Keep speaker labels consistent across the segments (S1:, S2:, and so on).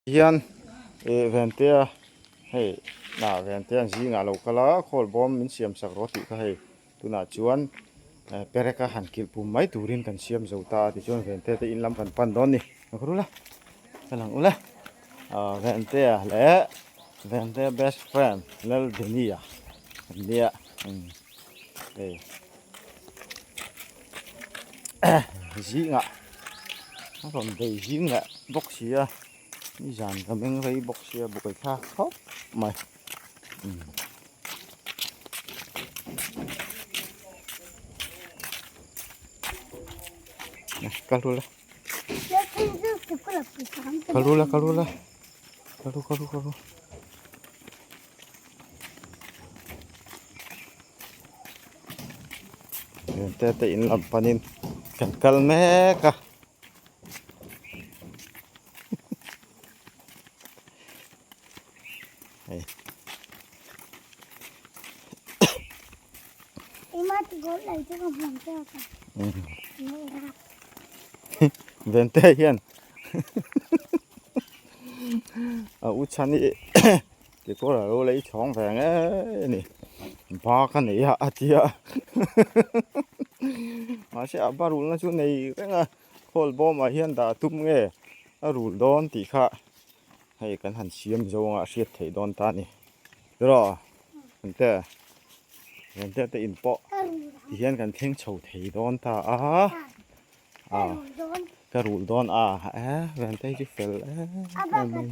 S1: Hian ih Ventea hei ah Ventea zingah lo kal a khawl bawm min siam sak rawh tih kha hei tunah chuan perek a han kilh pum mai turin kan siam zo ta a tichuan Ventea te in lam kan pan dawn a ni ka rul a ka lang ula ah Ventea leh Ventea best friend Laldenia an nia hei zingah a rawn bei zing leh bawk si a nizan ka meng rei bawk sia buai thlak khawp mai kal rula kal rula kal rula kal ru kal ru kal ru Te te in lam panin kan kal mek a. Hei. Vente hian a u chhan hi kekawr a lo lei chhawng ve ngei a ni ba ka nei a a tia mahse a ba rulna chu nei reng a khawl bawmah hian dah tum nge a rul dawn tih kha hei kan han siam zawng a hriat theih dawn ta a ni tiraw ente ente te in pawh ti hian kan thleng chho thei dawn ta a a ka rul dawn a e ente hi chu fel em em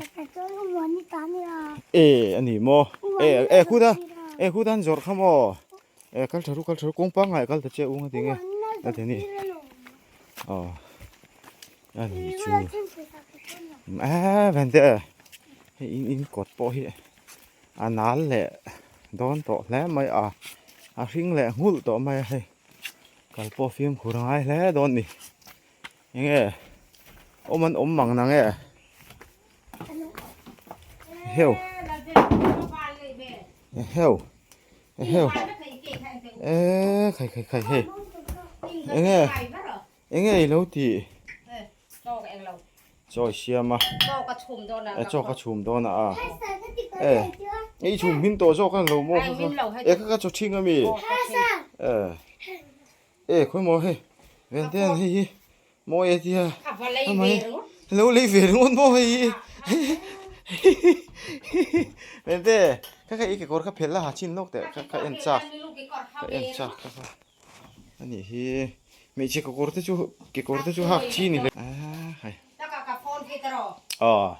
S1: e a ni maw e e khuta e khuta an zawrh kha maw e kal tha ru kal tha ru kawng pangngai kal ta che u nga tinge a ti a ni aw. A ni chu eee ven te hei in in kawt pawh hi a nal leh dawn tawh hle mai a a hring leh nghulh tawh mai a hei kal pawh fimkhur a ngai hle dawn a ni eng nge awm an awm mang nang e heu heu heu eee khai khai khai hei eng nge. Eng nge i lo tih? Chaw i siam a. E chaw ka chhum dawn a a. E i chhum hmin tawh zawk a lo maw kha kha. E kha kha chaw ṭhing a mi. E e khawi maw hei ven te an hei hi mawi a tia. Amai lo lei ve ringawt maw hei hi. Ven te kha kha i kekawr kha phelh la ha chin lawk teh kha kha en chak ka en chak kha kha. A nih hi hmeichhe kekawr te chu kekawr te chu hak chi ni hle hai aw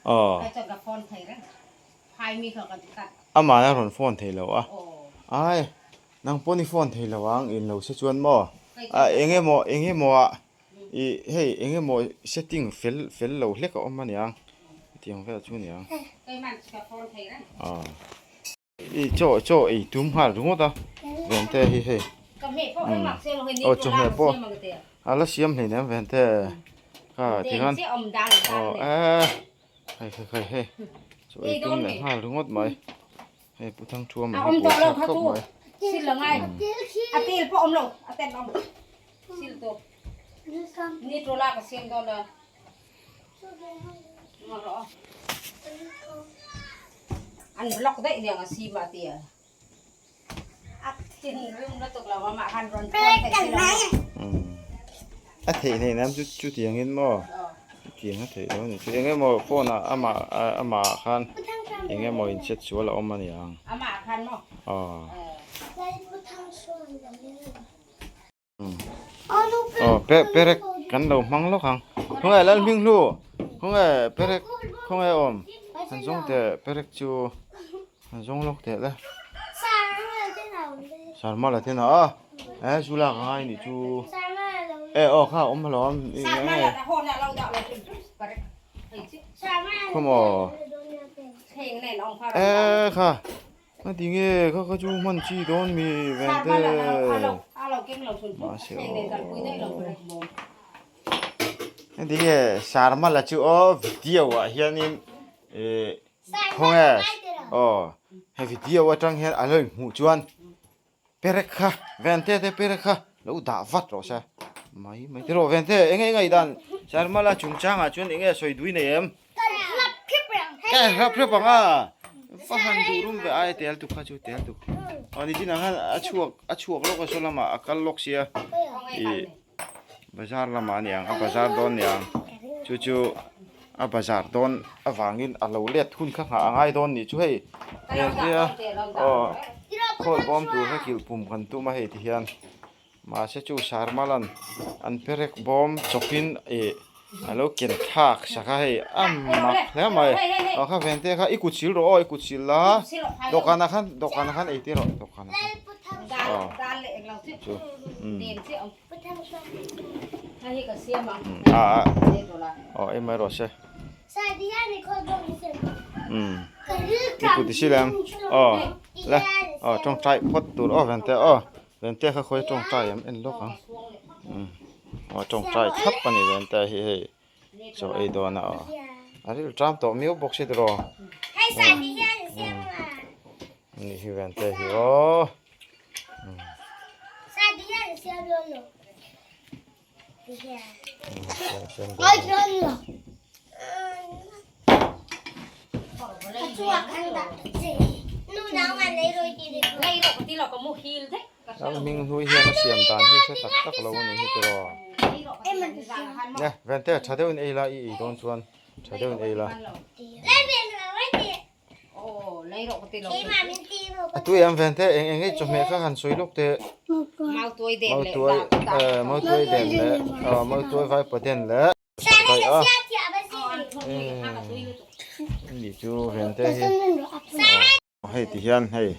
S1: aw amah a rawn phone thei lo a ai nang pawn i phone thei lo ang in lo se chuan maw a eng emaw eng emaw ah Ih hei eng emaw setting fel fel lo hlek a awm aniang hetiang vel chu aniang aw ih chaw chaw ei tum nghal ringawt a ven te hi hei aw chawhmeh pawh a la siam hleinem em ven te kha tikhan aw eh hei hei hei hei chaw ei tum leh nghal ringawt mai hei pu thangthuama hi buaithlak khawp mai. A theih hlein am chu chutiang in maw chutiang a theih lo a ni chu eng emaw phone ah amah amah ah khan eng emaw in set sual a awm a ni ang aw. Aw pe perek kan lo hmang lawk ang khawnge Lalhming hlu khawnge perek khawnge awm han zawng teh perek chu han zawng lawk teh le sarmala te na a e chu lak a ngai nih chu e aw kha a awm alawm khawmaw e kha. A ti nge kha kha chu hman chi dawn mi ven te mahse aw a ti nge sarmala chu aw video ah hianin ih khawnge aw he video atang hian a lo inhmuh chuan perek kha ven te te perek kha lo dah vat rawh se. Mai mai tiraw Vente enge i ngaihdan Sharmala chungchangah chuan enge a sawi dui nei em? Ka hlap hrep ang a va han duh rum ve ai tel tuk kha chu tel tuk aw nichinah khan a chhuak a chhuak lawk a saw lamah a kal lawk sia ih bazar lamah a niang a bazar dawn niang chu chu a bazar dawn avangin a lo let hun kha nghah a ngai dawn nih chu hei engtia aw khawl bawm tur kha kilh pum kan tum a hei ti hian. Mahse chu Sharmalan an perek bawm chawpin ih a lo ken thlak sak a hei a mak hle mai aw kha ven te kha i kut sil rawh aw i kut sil la dawhkanah khan dawhkanah khan ei tir rawh dawhkanah khan aw chu umm a a aw ei mai rawh se umm i kut i sil em aw le aw tawngtai phawt tur aw ven te aw. Vente kha khawi tawngtai am en lawk ang umm aw tawngtai thlap a ni vente hi hei chaw ei dawn a aw a ril ṭam tawh miau bawk si tiraw ani hi vente hi aw Ram hming hlui hian a siam dan hi hre tak tak lo a ni hi tiraw. Nge Vente tha deuhin ei la i ei dawn chuan tha deuhin ei la. A tui em ven te eng eng nge chawhmeh kha han sawi lawk teh. Mautuai eh mautuai den leh ah mautuai vaipa den leh daih a ni chu ven te hi hei ti hian hei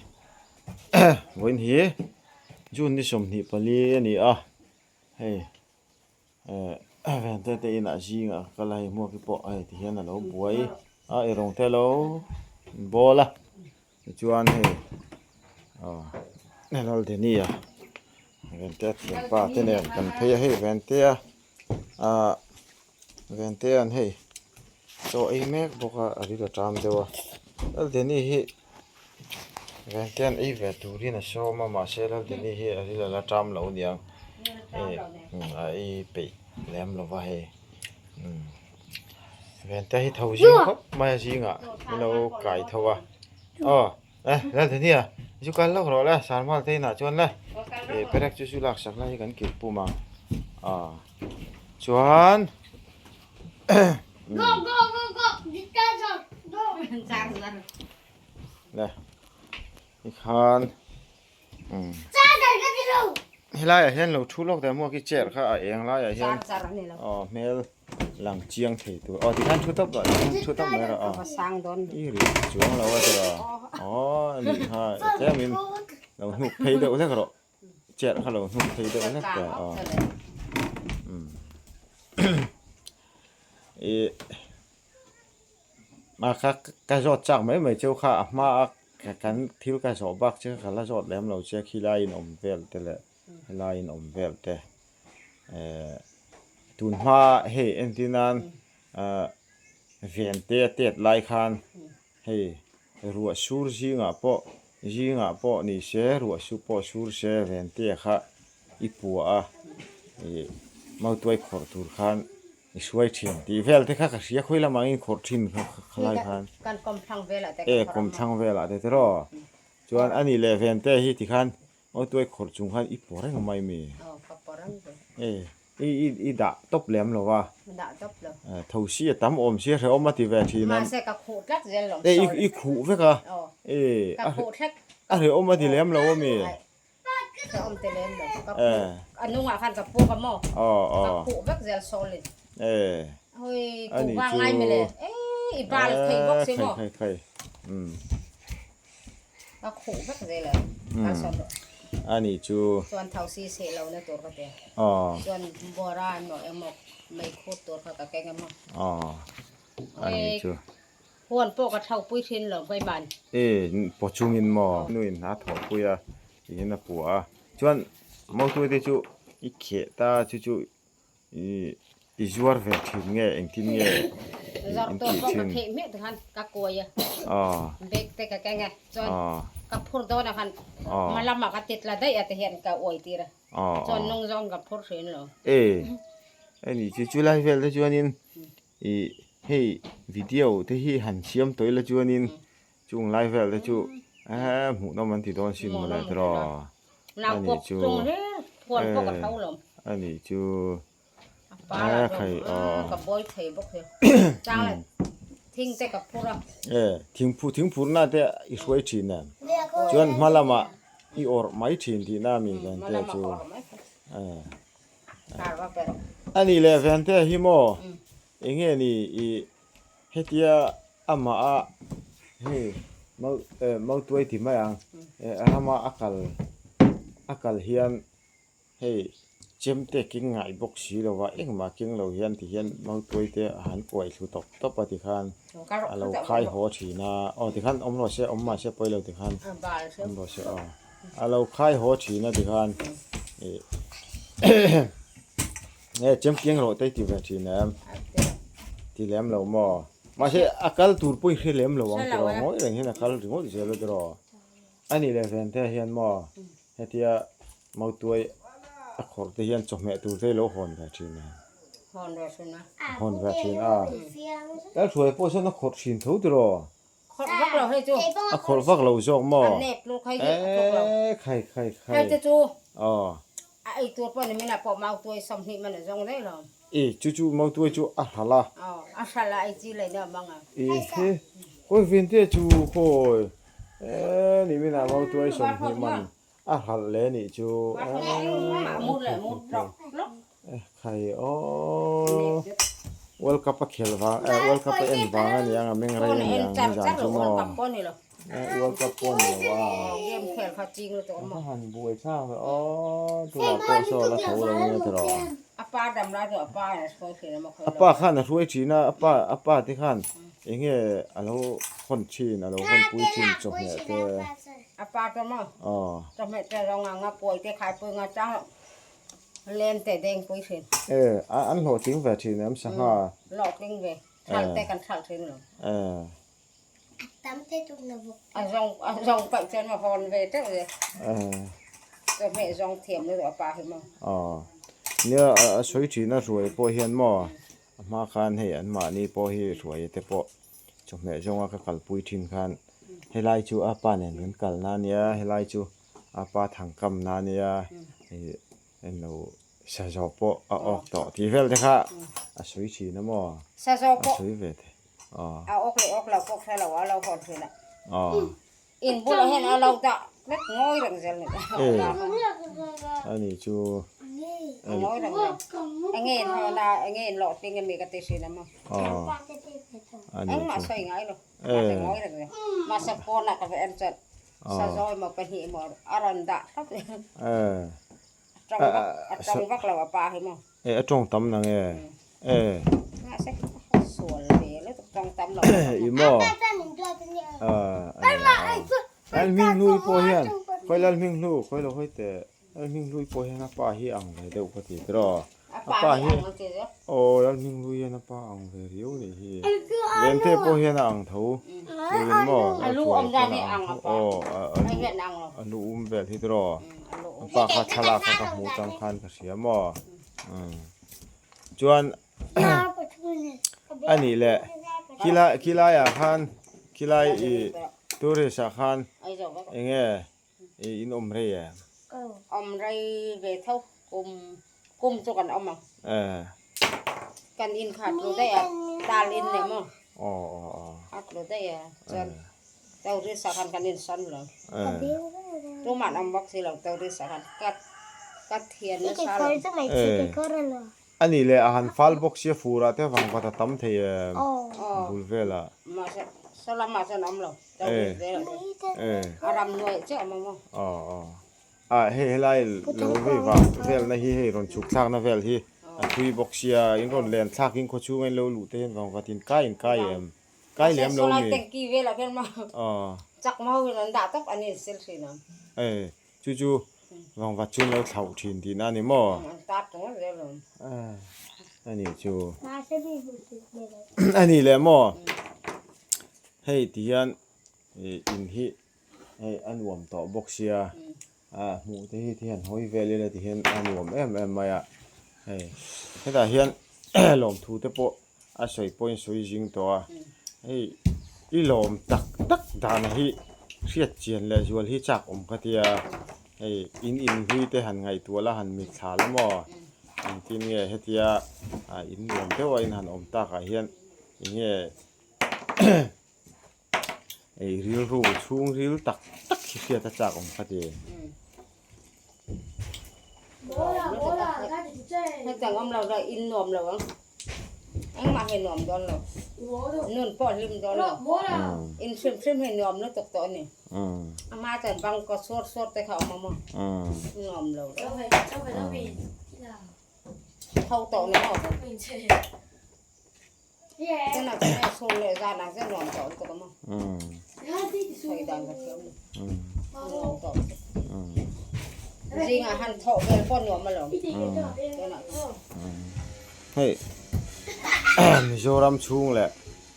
S1: vawiin hi June ni 24 a ni a hei. Eh vente te inah zingah ka kal a hei hmuak hi pawh hei ti hian a lo buai a eirawng te alo bawl a tichuan hei aw Laldenia vente a thianpa te nen kan phei a hei vente a ah vente an hei chaw ei mek bawk a a ril a ṭam deuh a Laldeni hi vente an ei ve turin a sawm a mahse Laldeni hi a ril a la ṭam lo aniang hei a ei peih lem lo va hei vente hi tho zing khawp mai a zingah min lo kai tho a aw eh Laldeni a zu kal lawk rawh le sarmal te inah chuan le ih perek chu zu lak sak lai hi kan kilh pum ang ah chuan. Le tikhan helaiah hian lo thu lawk teh hmuak hi chair kha a eng laiah hian aw hmel lang chiang thei tur aw tikhan thu tawp rawh tikhan thu tawp mai rawh aw i ri chuang lo a tiraw aw a nih kha tlemin lo hnuk phei deuh hlek rawh. Chair kha lo hnuk phei deuh hlek ta a ih a kha ka zawt chak mai mai cheu kha a hma a kan thil ka zawh bak che kha ka la zawt lem lo che khilai in awm vel te leh helai in awm vel te eh tun hma hei entir nan ah ven te a tet lai khan hei Ruah sur zingah pawh zingah pawh ni se ruah su pawh sur se Ventea kha i pua a, ih mautuai khawrh tur khan i hruai thin tih vel te kha ka hria khawi lamah in khawrh thin kha khalai khan.
S2: Kan kawmthlang velah te
S1: ka khawrh a. E kawmthlang velah te tiraw. Chuan a nih leh Ventea hi tikhan mautuai khawrh chung khan i pua reng mai mi.
S2: Aw ka pua reng ve.
S1: E I i i dah tawp lem lo a.
S2: Dah tawp lo.
S1: Eh tho si a tam awm si a hrehawm a ti ve thin a.
S2: Mahse ka khuh tlat zel lo.
S1: Eh i i khuh vek a.
S2: Aw.
S1: Eh
S2: Ka khuh thlek.
S1: A hrehawm a ti lem lo a mi.
S2: Ai. Hrehawm ti lem lo. Ka khuh. A nungah khan ka puk a maw.
S1: Aw aw.
S2: Ka khuh vek zel sawlin.
S1: Eh.
S2: Hoi ku vang ngai mele. Eh i bal thei bawk si maw.
S1: Khai khai khai. Um.
S2: A khuh vek zel a, a sawn rawh.
S1: A nih chu.
S2: Chuan tho si seh lo na tur ka ti.
S1: Aw.
S2: Chuan bawra emaw emaw mei khut tur kha ka keng emaw.
S1: Aw. A nih chu.
S2: Huan pawh ka tho pui thin lo Vaiman.
S1: E paw chungin maw nuin a thawh pui a tiin a puah a. Chuan motui te chu i kheh ta chu chu I i zuar ve thin nge engtin nge
S2: Zawrh tur pawh ka kheh hmiah tikhan ka kuai a, bag te ka keng a, chuan ka phur dawn ah khan hma lamah ka tit la daih a tihian ka uai tir a. Chuan nung zawng ka phur thin lo.
S1: E ani chu chulai vel te chuanin i hei video te hi han siam tawih la chuanin chung lai vel te chu eh hmuhnawm an ti dawn sin mawle tiraw ani chu eh ani chu eh khai aw eh thingphu thingphurna te i hruai thin em chuan hma lamah i awrh mai thin tihna a mi ven te chu eh ani leh ven te hi maw eng nge ni i hetia amah a hei mau eh mautuai ti mai ang eh rama a kal a kal hian Hei chemte keng ngai bawk si lo va, engmah keng lo hian ti hian mautuai te a han kuai thlu tawp tawp a tikhan a lo khai haw thin a, aw tikhan awm rawh se awm mahse pawi lo tikhan awm rawh se aw a lo khai haw thin a tikhan ih nge chem keng rawh te ti ve thin em ti lem lo maw mahse a kal tur pawh i hre lem lo ang tiraw ngawi reng hian a kal ringawt zel a tiraw a nih leh ven te hian maw Hetia mautuai a khawrh te hian chawhmeh tur te lo hawn ve thin a.
S2: Hawn ve thin a.
S1: Hawn ve thin a. Lal hruai pawh sawn a khawrh thin tho tiraw?
S2: Khawrh vak lo hei chu.
S1: A khawrh vak lo zawk maw?
S2: A nep lu khai hi a tluk lo.
S1: Eee khai khai khai.
S2: Hei te chu.
S1: Aw.
S2: A ei tur pawh ni min ah pawh mautuai 20 man a zawng daih lo.
S1: E chu chu mautuai chu a hral a.
S2: Aw a hral a ei chi leh deuh mang a.
S1: E he khawi ven te chu khawi. Eee ni min ah mautuai 20 man a hralh leh nih chu eee khai aww World Cup a khel vang eh World Cup a en vang a niang a meng rei a niang nizan chu maw eh World Cup pawh a ni lo a a han buai thlak ve aww tunah pawh saw la tho lo nia tiraw a pa khan a hruai thin a a pa a pa te khan eng nge a lo hawn thin a lo hawn pui thin chawhmeh te.
S2: A pa chu maw?
S1: Aw.
S2: Chawhmeh te rawng ang a kawi te khai pui nga chang lem te deng pui thin.
S1: E, an hlawhtling ve thin em sangha?
S2: Hlawhtling ve. Thal te kan thal thin lo.
S1: E.
S3: Tam te tuk na vawk.
S2: A zawng a zawng paih chuan a hawn ve teuh ve.
S1: E.
S2: Chawhmeh zawng thiam lutuk a pa hi maw?
S1: Aw. Nia a sawi thin a hruai pawh hian maw a hma khan hei anmahni pawh hi hruai te pawh Chawhmeh zawnga ka kalpui thin khan helai chu a pa nen kan kalna a nia, helai chu a pa thangkamna a nia, ih englo sazaw pawh a awk tawh tih vel te kha a sawi thin a maw?
S2: Sazaw pawh
S1: a sawi ve thei aw.
S2: A awk leh awk lo pawh hre lo a lo hawn thin a.
S1: Aw.
S2: In bulah hian a lo dah vek ngawi reng zel ni.
S1: E ani chu.
S2: Ngawi reng zel. Enge in hawn a enge in lawh ting emi ka ti thin a maw.
S1: Aw. Ani chu.
S2: Engmah sawi ngai lo. Mahse ngawi reng zel. Mahse phone ah ka va en chuan sazawi maw pahnih maw a rawn dah thlap.
S1: E.
S2: A tawng vak lo a pa hi maw.
S1: E a tawng tam nang e. E.
S2: Mahse sual ve lutuk tawng tam lo.
S1: I maw. Lal hming hlui pawh hian khawi lal hming hlu khawi lo hawi teh lal hming hlui pawh hian a pa hi ang ve deuh ka ti tiraw. A pa hi aw lal hming hlui hian a pa ang ve riau nih hi. Lente pawh hian a ang tho. Tuin maw a thuai pawn a ang tho aw a lu um vel hi tiraw. A pa kha thlalak kha ka hmuh chang khan ka hria maw. Chuan a nih leh khilai khilaiah khan khilai ih tourist ah khan eng nge ih in awm rei em?
S2: Awm rei ve tho kum kum chu kan awm ang. Kan in kha tlu daih a tal in leh maw?
S1: Aw aw aw.
S2: A tlu daih a chuan tourist ah khan kan insawn lo. Tumah an awm bawk si lo tourist ah khan ka ka thian nasa lo.
S1: A nih leh a han fal bawk sia fur ah te vang vat a tam thei em bul velah.
S2: Mahse saw lamah chuan a awm lo tourist velah chuan a ram nuaih chiah a awm a maw?
S1: Aw aw. Ah hei helai lo vei vang vel na hi hei rawn chhuk thlak na vel hi a thui bawk sia in rawn len thlak in khawchhung a in lo luh te hian vang vat in kai in kai em kai lem lo mi aw e chu chu vang vat chu in lo thlauh thin tih na a ni maw a ni chu a ni leh maw hei ti hian ih in hi. Hei a nuam tawh bawk sia. ah hmuh te hi ti hian hawi vel ila ti hian a nuam em em mai a hei hetah hian lawmthu te pawh a sawi pawhin sawi zing tawh a hei i lawm tak tak dan hi hriat chian leh zual hi chak awm ka tia hei in inhlui te han ngaihtuah la han mitthla la maw engtin nge hetia ah in nuam deuh a in han awm tak ah hian eng nge Ei rilru chhung ril tak tak hi hriat a chak awm kha ti.
S2: Hetiang awm lo la in nuam lo ang. Engmah hi nuam dawn lo. Nun pawh hlim dawn lo. In hrim hrim hi nuam lutuk tawh a ni. Ama chuan bang kaw suar suar te kha awm a maw. Nuam lo. Tho tawh ni maw.
S1: Hei Mizoram chhung leh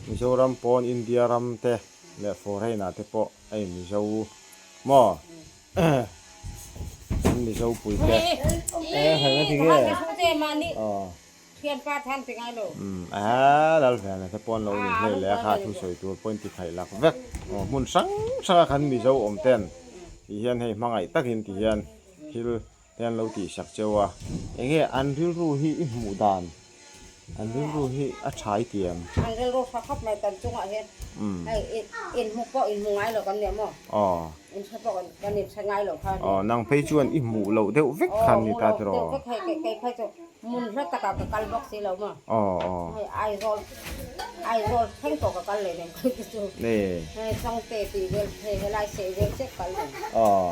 S1: Mizoram pawn India ram te leh foreign ah te pawh hei Mizo maw an Mizo pui te e hei nga tinge aw.
S2: Thianpa than ti ngai lo.
S1: Umm a lal vena te pawn lo ni hlei leh a kha thu sawi tur pawhin ti khaih lak vek aw hmun hrang hrang a khan Mizo awm ten ti hian hei hmangaih takin ti hian thil te an lo tih sak cheu a enge an rilru hi i hmuh dan an rilru hi a tha i ti em?
S2: An rilru tha khawp mai kan chungah hian hei inhmu pawh inhmu ngai lo kan nia maw?
S1: Aw.
S2: Inhre pawh kan inhre ngai lo kha a ni.
S1: Aw nang phei chuan i hmuh loh deuh vek khan ni ta tiraw?
S2: Aw hmuh loh deuh vek hei kei phei chu Hmun hla takah ka kal bawk si lo maw?
S1: Aw aw.
S2: Hei Aizawl Aizawl thleng pawh ka kal leh nen kha chu. Hei Changte tih vel hei helai seh vel chiah kal nen.
S1: Aw.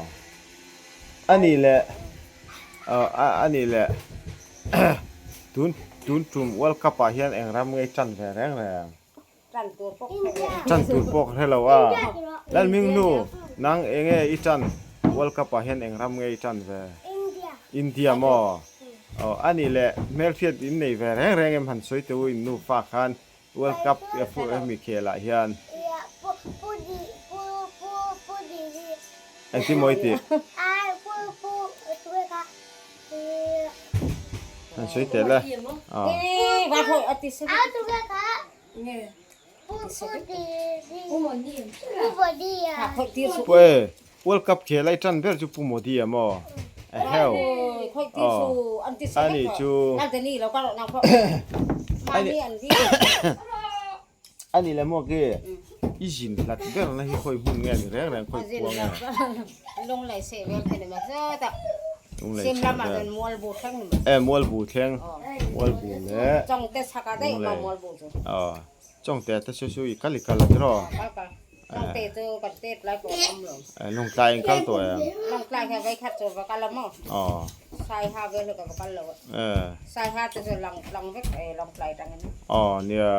S1: A nih leh aw a nih leh tun tun tum World Cup ah hian eng ram ngei tan ve reng reng?
S2: Tan tur pawh ka hre lo.
S1: Tan tur pawh ka hre lo a. Lalming nu nang eng nge i tan World Cup ah hian eng ram nge i tan ve?
S3: India.
S1: India maw? Aw a nih leh hmelhriat in nei ve reng reng em han sawi teh u in nufa khan World Cup hemi khel ah hian. Engtin maw i tih? Han sawi teh le. Aw. Pu e, World Cup khel ai tan ber chu Pu Modi a maw? Eheu. Aw. Ani chu. Ani le maw ki i zin hlat ber na hi khawi hmun nge ni reng reng khawi khua nge? Lunglei chheh vel. E Mualbu thleng. Mualbu leh Lunglei. Aw Chawngte te chu chu i kal i kal a tiraw? E Lungtlai in kal tawh em? Aw. E. Aw nia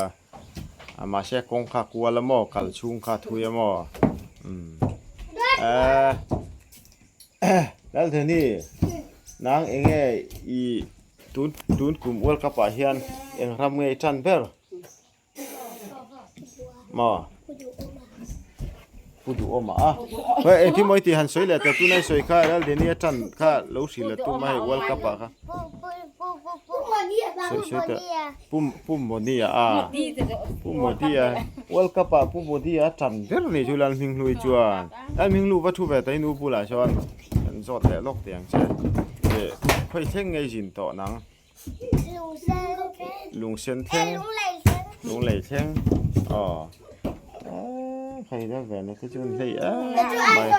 S1: a mahse kawng kha kual a maw kal chhung kha thui a maw? Umm. E Laltheni nang enge i tun tun kum World Cup ah hian eng ram nge i tan ber? Maw? Pu Duhawma a. Hei engtin maw i tih han sawi leh teh tunai sawi kha Laltheni a tan kha lo hrilh la tum a hei World Cup ah kha. Sawi sawi teh. Pu Pu Modi-a a. Pu Modi-a World Cup ah Pu Modi-a a tan ber a nih chu Lalhminghlui chuan. Lalhminglu va thu ve ta in u bulah sawn kan zawt leh lawk teh ang che. Ih khawi thleng ngei zin tawh nang. Lungsen thleng. Lunglei thleng. Aw. Hei deuh ve na te chu an hlei em mai.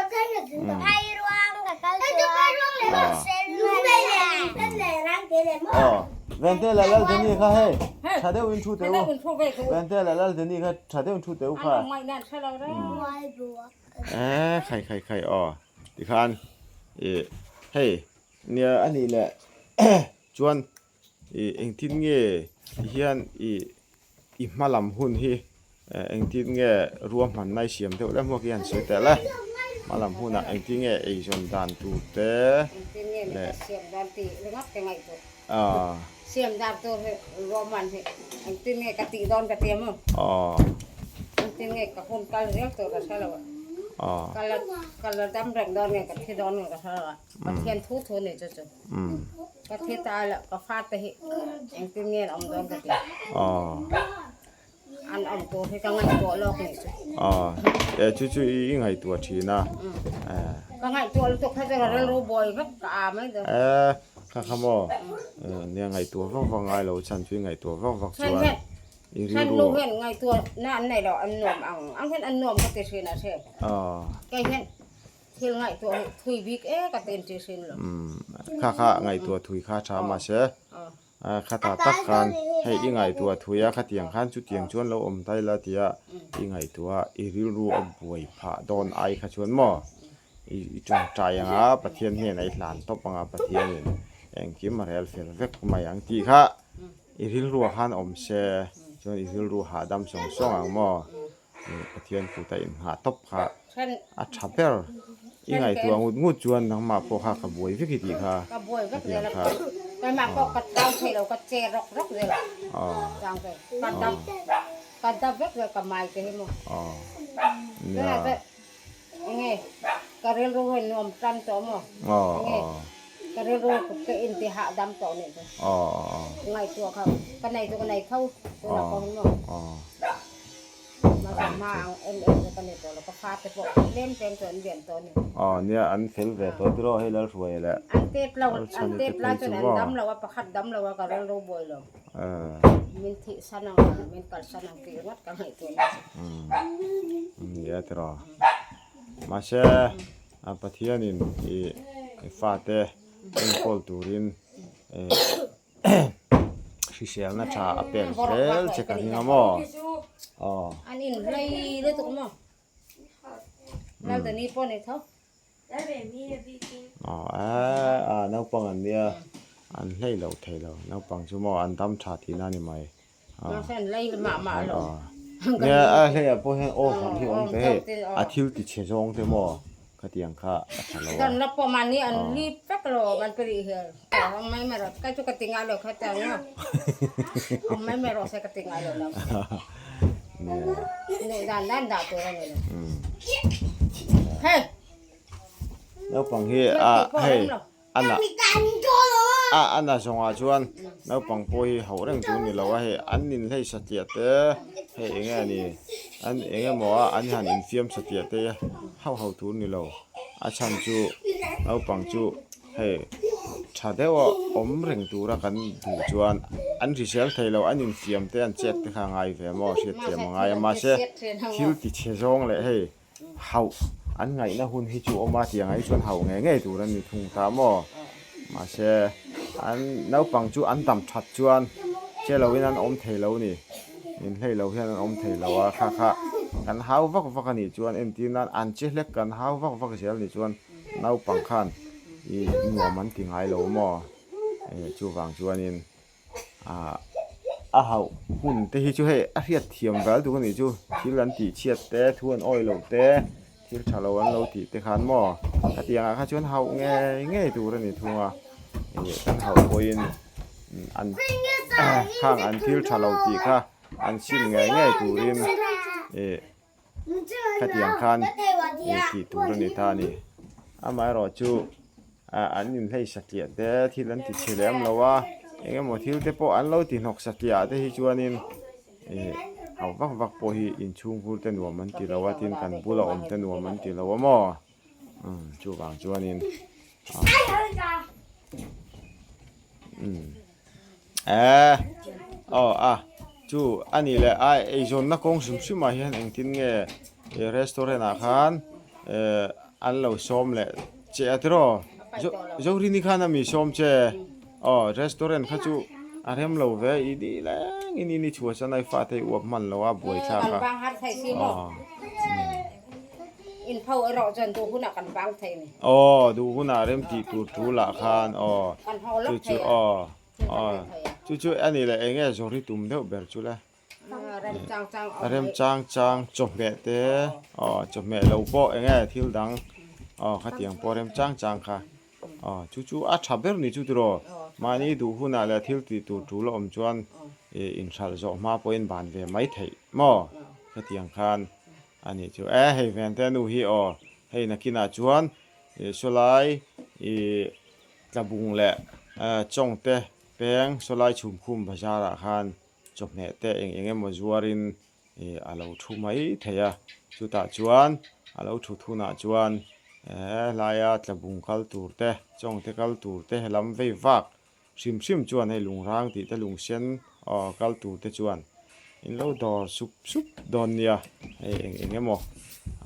S1: Aw. Vente leh Laldeni kha hei tha deuh in thu teh u. Vente leh Laldeni kha tha deuh in thu teh u kha. Eee khai khai khai aw tikhan ih hei nia a nih leh chuan ih engtin nge hian ih I hma lam hun hi engtin nge ruahmanna i siam deuh le hmuak hi han sawi teh le. Hma lam hunah engtin nge eizawn dan tur te
S2: Engtin nge mi ka siam dan tih ringawt ka ngaihtuah. Siam dan tur hi ruahman hi engtin nge ka tih dawn ka ti a maw? Engtin nge ka hun kal zel tur ka hre lo a. Ka la ka la dam reng dawn nge ka thi dawn nge ka hre lo a. Pathian thu thu ni chu chu. Ka thi ta la ka fate hi engtin nge an awm dawn ka ti. An awm tur hi ka ngaihtuah lawk ni chu.
S1: E chu chu i ngaihtuah thin a.
S2: Ka ngaihtuah lutuk kha chu ka rilru buai vek ka a mai dawn.
S1: E kha kha maw nia ngaihtuah vak vak ngai lo chhan chu i ngaihtuah vak vak chuan i rilru.
S2: Chhan nu hian ngaihtuah na an nei lo an nuam ang ang hian an nuam ka ti thin a hre. Kei hian thil ngaihtuah hi thui bik e ka ti inti thin lo.
S1: Kha kha ngaihtuah thui kha tha mahse Khatah tak khan hei i ngaihtuah thui a, khatiang khan chutiang chuan lo awm ta ila tia i ngaihtuah a, i rilru a buai phah dawn ai kha chuan maw i tawngtai ang a, Pathian hnenah i hlan tawp ang a, Pathianin engkim a rel fel vek mai ang tih kha i rilruah khan awm se chuan i rilru hahdam sawng sawng ang maw. Pathian kut a inngah tawp kha a tha ber. I ngaihtuah ngut ngut chuan nangmah pawh kha ka buai vek i tih kha
S2: Ka buai vek zel a, keimah pawh ka thau thei lo, ka che rawk rawk zel a, chang chu ka dam ka dam vek zel ka mai te hi maw. Tunah chuan enge ka rilru hi nuam tan tawh maw, enge ka rilru ka inti hahdam tawh nih chu, ngaihtuah kha ka nei chu ka nei tho tunah pawh hi maw.
S1: Aw nia an fel ve tawh tiraw hei Lalhruaia leh Lalchhani te phei chu maw nia tiraw mahse a Pathianin i fate enkawl turin Hriselna tha a pek zel che ka ring a maw? Aw.
S2: An in hlei lutuk maw? Laldani pawh ni tho.
S1: Aw a a naupang an nia an hlei lo thei lo naupang chu maw an dam tha tihna a ni mai.
S2: Mahse an hlei mah mah lo.
S1: Nia a hlei ah pawh hian over hi a awm ve hei a thil ti chhe zawng te maw khatiang kha a tha lo a.
S2: Dan la pawh mahni an lip vek lo an pe rih hian awm mai mai rawh kai chu ka ti ngai lo kha ta nia awm mai mai rawh se ka ti ngai lo lam nuh dan dan dah tur a ni lo hei
S1: naupang hi a hei A na a na zawngah chuan naupang pawh hi hauh reng tur ni lo a hei an inhlei satliah te hei eng nge ni an eng emaw a an han infiam satliah te hauh hauh tur ni lo a chhan chu naupang chu hei tha deuh a awm reng tura kan duh chuan an hrisel thei lo an infiam te an chet te kha a ngai ve maw hriatthiam a ngai a mahse thil ti chhe zawng leh hei Hauh an ngaihna hun hi chu awm a tih ang ai chuan hauh ngei ngei tur an ni thung ta maw? Mahse, an naupang chu an dam that chuan che loin an awm thei lo ni. Min hlei lo hian an awm thei lo a, kha kha kan hau vak vak a nih chuan entir nan an che hlek kan hau vak vak zel nih chuan naupang khan i nuam an ti ngai lo maw? Chuvang chuanin ah a hauh hun te hi chu hei a hriat thiam vel tuk a nih chu thil an tih chhiat te thu an awih loh te thil tha lo an lo tih te khan maw hetiang ah kha chuan hauh ngei ngei tur a ni thung a ih kan hauh pawhin an khang an thil tha lo tih kha an sim ngei ngei turin ih khatiang khan ih tih tur a ni ta a ni amaherawh chu ah an inhlei satliah te thil an ti chhe lem lo a eng emaw thil te pawh an lo ti hnawk satliah ah te hi chuanin ih hau vak vak pawh hi inchhung hur te nuam an ti lo a tin kan bula awm te nuam an ti lo a maw umm chuvang chuanin umm eh aw a chu a nih leh a eizawnna kawng hrim hrim ah hian engtin nge he restaurant ah khan eh an lo sawm leh che a tiraw Zorini khan a mi sawm che aw restaurant kha chu a rem lo ve i dih leng in in i chhuah chuan a i fate i uap hman lo a buaithlak a aw.
S2: In pho erawh chuan duh hunah kan bang thei ni.
S1: Aw, duh hunah rem tih tur thu lah khan aw.
S2: Kan haw lawk
S1: Chu chu
S2: thei a.
S1: aw, aw. Chu chu a nih leh eng nge zawri tum deuh ber chu le?
S2: Rem chang chang awm
S1: Rem chang chang chawhmeh te aw chawhmeh lo pawh eng nge thil dang aw khatiang pawh rem chang chang kha aw chu chu a tha ber ni chu tiraw? Mahni duh hunah leh thil tih tur tul a awm chuan ih inhralh zawh hma pawhin ban ve mai theih maw? Khatiang khan. A nih chu e hei ven te nu hi aw hei nakinah chuan ih sawlai ih tlabung leh chawngte peng sawlai chhumkhum bazar ah khan chawhmeh te eng eng emaw zuarin ih a lo thu mai thei a chutah chuan a lo thut hunah chuan helaia tlabung kal tur te chawngte kal tur te helam vei vak Hrim hrim chuan hei lungrang tih te lungsen aw kal tur te chuan in lo dawr sup sup dawn nia hei eng eng emaw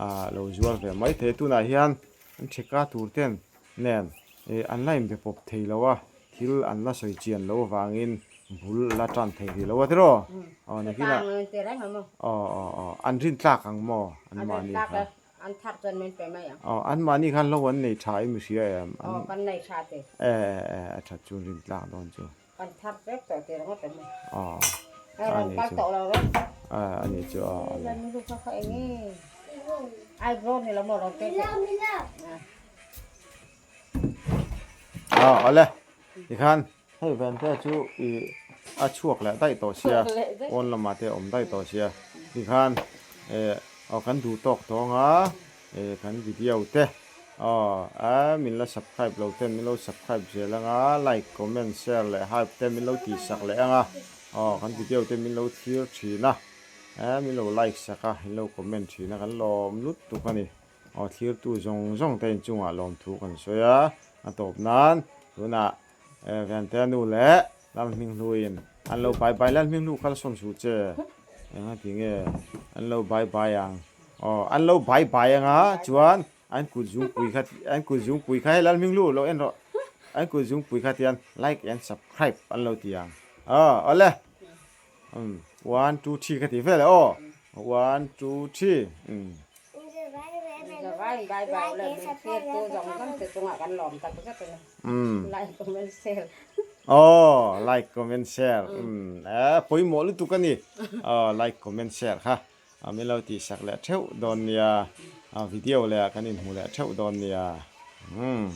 S1: ah lo zuar ve mai thei tunah hian an theka tur ten nen ih an la inbe pawp thei lo a thil an la sawi chian loh avangin bul la tan thei rih lo a tiraw aw nakinah aw aw aw an rin tlak ang maw an mahni kha.
S2: An thar chuan min pe mai ang.
S1: Aw, anmahni khan lo an nei tha i mi hria em?
S2: Aw, kan nei tha te.
S1: E, e, e, a that chu rin tlak dawn chu.
S2: Kan thar vek tawh tir ngawt em?
S1: Aw,
S2: a ni chu. Kal tawh lo rawh.
S1: A, a ni chu, aw, a ni.
S2: Mi lu kha kha eng nge? Eyebrow ni lo maw rawn te
S3: Mila, mila.
S1: Aw, awle. Tikhan hei ven te chu i a chhuak leh daih tawh sia, pawn lamah te a awm daih tawh sia. Tikhan eh aw kan duh tawk tawng a, eh kan video te aw a min la subscribe lo ten min lo subscribe zel ang a, like, comment, share leh hype te min lo tih sak leh ang a, aw kan video te min lo thlir thin a, eh min lo like sak a, min lo comment thin a kan lawm lut tuk a ni. Aw thlirtu zawng zawng te inchungah lawmthu kan sawi a, a tawp nan tunah Vente nu leh Lalhminghluin an lo bai bai Lalhminghlu kal sawn suh che eng a ti nge an lo bai bai ang aw an lo bai bai ang a chuan an kut zungpui kha an kut zungpui kha hei Lalhminghlu lo en rawh an kut zungpui kha tian like and subscribe an lo ti ang aw awle um one two three ka ti vel e aw one two three um. Aw like comment share um eh pawimawh lutuk a ni aw like comment share kha min lo tih sak leh theuh dawn nia video leh ah kan inhmu leh theuh dawn nia um.